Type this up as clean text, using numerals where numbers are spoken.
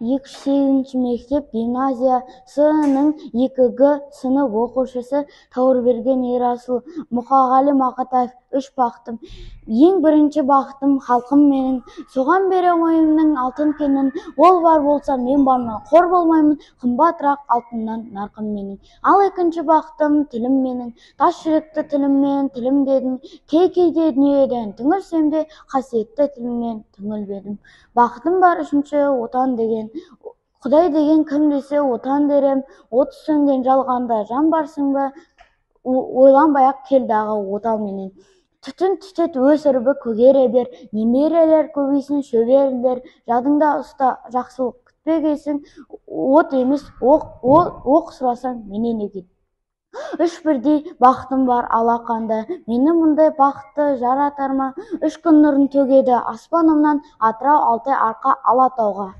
208-мектеп гимназиясының 2 Г сынып оқушысы Тәуірберген Ерасыл. Мұқағали Мақатаев. Үш бақытым. Ең бірінші бақытым — халқым менің, соған берем ойымның алтын кенін. Ол бар болса, мен бармын, қор болмаймын, қымбатырақ алтыннан нарқым менің. Ал екінші бақытым — тілім менің, тас жүректі тіліммен тілімдедім. Кей кейде дүниеден түңілсем де, қасиетті тілімнен түңілмедім. Бақытым бар үшінші — Отан деген. Құдай деген кім десе, Отан дер ем. Отыз сөнген жалғанда жан барсың ба, ойланбай ақ кел дағы отал менен. Түтін түтет, өсірбі көгере бер, немерелер көбейсін, шөберелер. Жадыңда ұста, жақсылық күтпегейсің, от емес, оқ, оқ сұрасаң менен екен. Үш бірдей бақытым бар алақанда, мені мұндай бақытты жаратар ма? Үш күн нұрын төгеді аспанымнан: Атырау, Алтай, Арқа, Алатауға.